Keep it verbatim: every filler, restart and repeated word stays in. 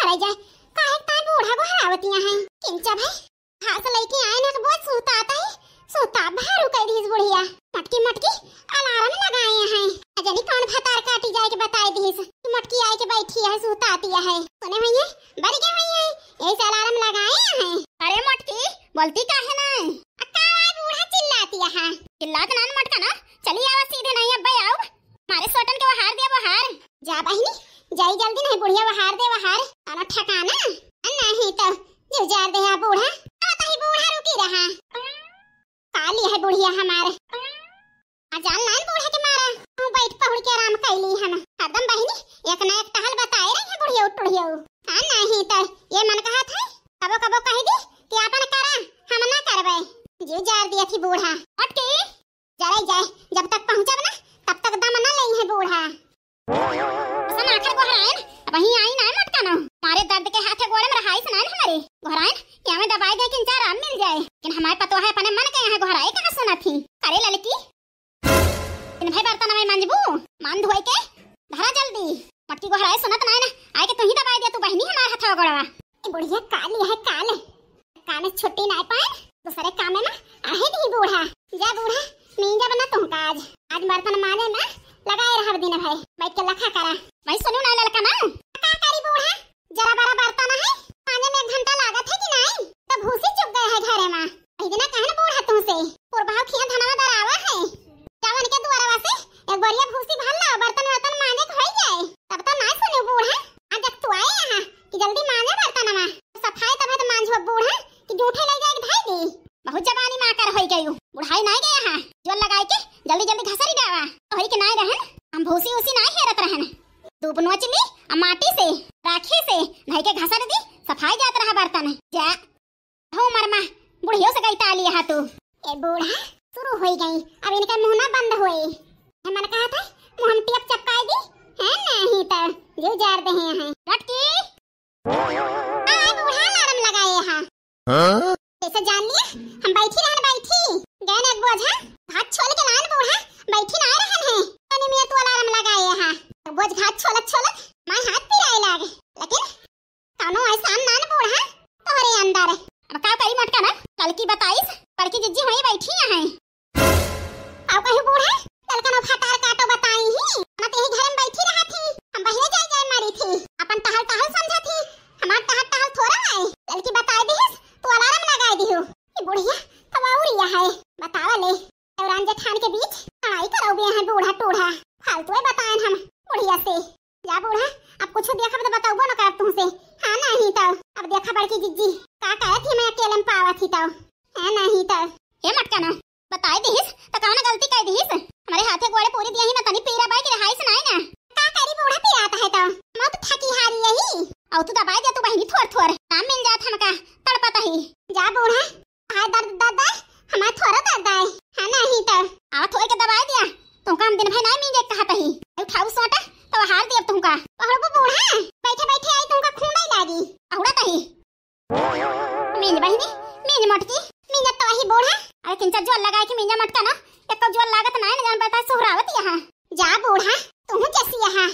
अरे जाए, काहे ताई बूढ़ा गोहरावतिया हैं? किंचा भाई, घास लइके आए ना, तो बहुत सुतात ही, सुता भारू कइ दिहिस बुढ़िया। मटकी, मटकी, alarm लगाए हैं। अजनी कौन भतार काटी जाए के बताए दिहिस कि मटकी आए के बैठी है, सुतातिया है। सुने हुई है, बरिगे हुई है, यही से alarm लगाए हैं। अरे मटकी, बोलती काहे ना? आ का आए बूढ़ा चिल्लातिया है? चिल्लात नान मटका ना, चली आवा सीधे नहीं, अब्बे आओ। मारे सोटन के वहार दे वहार। जा बहिनी, जाई जल्दी नहीं बुढ़िया वहार दे वहार। कौनो ठिकाना? नहीं तो जुजार दे आ बूढ़ा। आ तही बूढ़ा रुकी रहा। काली है बुढ़िया हमार। आ जान लान बूढ़ा के मारा। तू बैठ पहुड़ के आराम कैली हम। हरदम बहिनी, एक ना एक टहल बताए रही है बुढ़िया टुढ़िया। आ नहीं तो ये मन कहत है, कबो कबो कह दी कि आपन करा, हम ना करबे। जुजार दिया थी बूढ़ा। अटकी। जरे जाए, जब तक पहुँचब ना, तब तक दम ना लेई है बूढ़ा। असन आखिर गोहराइन, अब वहीं आई ना मटका ना। मारे दर्द के हाथे गोड़े में रहाई से ना हमारे। गोहराइन, कि हमें दबाई दे कि इंचा आराम मिल जाए। लेकिन हमारे पतोह है अपने मन के यहाँ गोहराई कहाँ सुना थी। अरे ललकी, दिन भर बर्तन में मांजबू, मान धोए के, धरा जल्दी। मटकी गोहराई सुनत ना है ना, आए के तू ही दबाई दे तू बहिनी हमारे हथवा गोड़वा। ए बुढ़िया काली है काल। काम से छुट्टी नाय पाए, दूसरे काम में आहे दी बूढ़ा। जा बूढ़ा, मींजा बना तुमका आज। आज बर्तन मांजे में लगाए रहब दिन भर, बैठ के लखा करा। भाई सुनू ना ललका ना। का करी बूढ़ा, जरा बड़ा बर्तन है, मांजे में एक घंटा लागत है कि नहीं? तो भूसी चुक गए है घरे में। वही दिना कहन बूढ़ा तुमसे, पुरबाव खिया धनवा दरावा है। जावन के दुआरवा से एक बोरिया भूसी भर लाओ, बर्तन वर्तन मांजे के होई जाए। तब तो ना सुनू बूढ़ा, आज जब तू आए यहाँ कि जल्दी मांजे बर्तनवा, सफाई तब है तो मांझो बूढ़ा कि जूठे ले जाए के धई दी। बहुत जबानी माकर होई गयू, बुढ़ाई नाय गया है, जोर लगाए के जल्दी जल्दी घसरी डावा। तोहरी के नाय रहन, हम भूसी उसी नाय हेरत रहन। दूब नोच ली, आ माटी से, राखी से, धई के घसर दी, सफाई जात रहा बर्तन। जा, हो मरमा, बुढ़ियो से गई ताली हा तू। ए बूढ़ा, शुरू होई गई, अब इनका मुंह ना बंद होए। ए मन कहा था, मुंह हम टेप चपकाए दी, है नहीं तो, जो जार दे हैं। मटकी, आए बूढ़ा alarm लगाए हा। हाँ? जैसे जान लिया, हम बैठी रहन बैठी। गए ना एक बोझा, घास छोल के लान बूढ़ा, बैठी ना रहन है। तनी में तू alarm लगाए हा। बोझ घास छोलत छोलत, माय हाथ पिराए लाग। लेकिन कौनो एहसान ना न बूढ़ा, तोहरे अंदर। अब का करी मटका ना, कल की बताइस, कल की जिज्जी हुई बैठी यहाँ। अब कही बूढ़ा, कल कनो फटार काटो बताई ही, ना तेही घर में बैठी रहा थी, हम बहरे जाए जाए मारी थी, अपन टहल टहल समझा थी, हमार टहल टहल थोड़ा आए, कल की बताई दिहिस, तू alarm लगाए दिहु। ई बुढ़िया, तब और यह है, बतावा ले। देवरान जेठान के बीच लड़ाई करौबे हैं बूढ़ा टूढ़ा। फालतू है बताएन हम बुढ़िया से। जा बूढ़ा, अब कुछ देखब तो बतौबो न करब तुमसे। हाँ नहीं तो। अब देखा बड़की जिज्जी, का कहत ही मैं अकेले में पावत ही तो। है नहीं तो। हे मटका ना, बताए दिहिस, तो कौन गलती कह दिहिस? हमारे हाथे गोड़े पूरी दिया ही ना, तनी पीरा बाई की रहाई सुनाई ना। का करी बूढ़ा पिरात है तो। मौत थकी हारी यही। और तू दबाई दे तू बहिनी थोर थोर। काम मिल जात हमका, तड़पत ही। जा बूढ़ा, हाय दर्द, दर्द है, हमार थोड़ा दर्द है। हाँ, नहीं तो। आवा थोड़ के दबाई दिया। तुमका हम दिन भर नहीं मींजे कहत ही। उठाऊ सोटा, तो हार दिया तुमका। पहड़बो बूढ़ा, बैठे बैठे आई तुमका खून नहीं लागी। अहुड़ा तही। मींज बहिनी, मींज मोटकी, मींज तो वही बूढ़ा। अरे किंचा जोर लगाए कि मींजा मटका ना, एक तो जोर लागत नहीं ना जान पता सुहरावत यहाँ। जा बूढ़ा, तुम जैसी यहाँ।